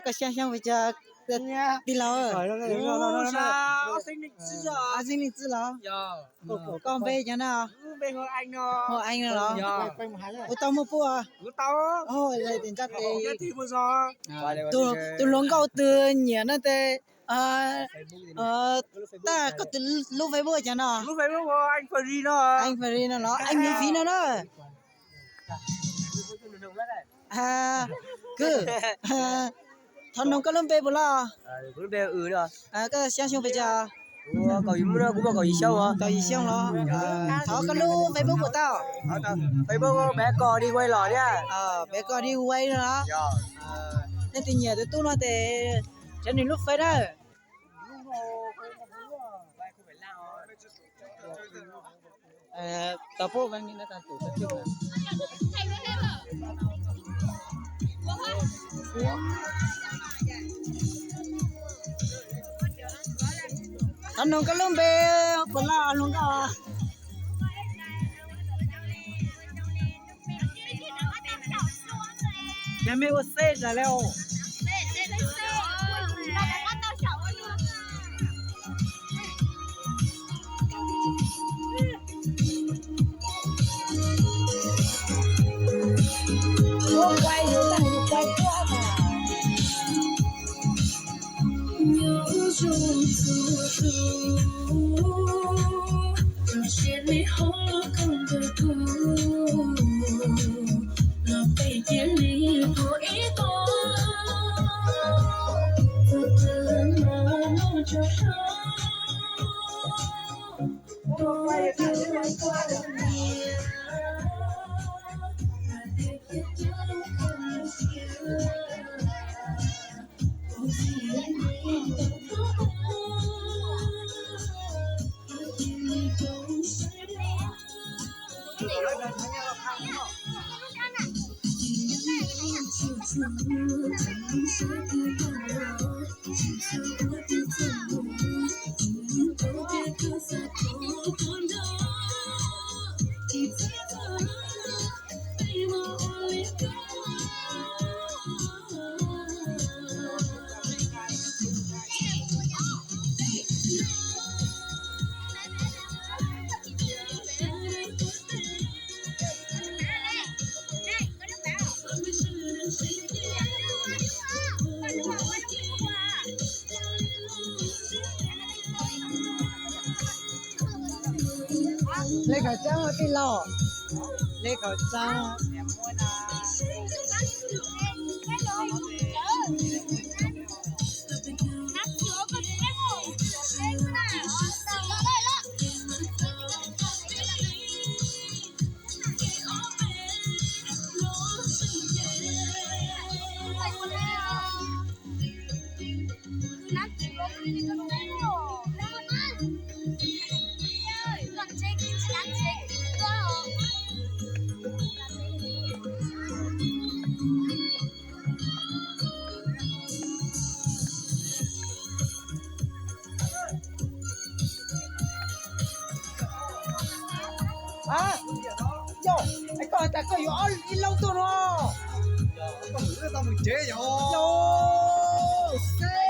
Koj xyoo xyoo pes tsawg tij laug? Ob txhiab leej tsib los? Koj npe cov na? Hu Eev no los? Kuv tau muaj pub os. Tus hluas nkauj twg nyiam no tes, tab koj tus lub Facebook cov no? Eev Fairy no los? Eev Miv Fiv no na. Kwv, thov noog koj lub npe puas los? Koj xyoo xyoo pes tsawg? Kaum yim xyoo los? Thov koj lub Facebook puas tau? Peb koj di Huay no los? Nej tus nyiam tus tub no tes tsev nws lub Face na. Thov noog koj lub npe puas los hluas nkauj? Yog mej ua xej tas le. Lej khaws tsab tij laug, lej khaws tsab. Yog, es koj has tas koj yuav ob ib lub tuaj no. Yog, xeb.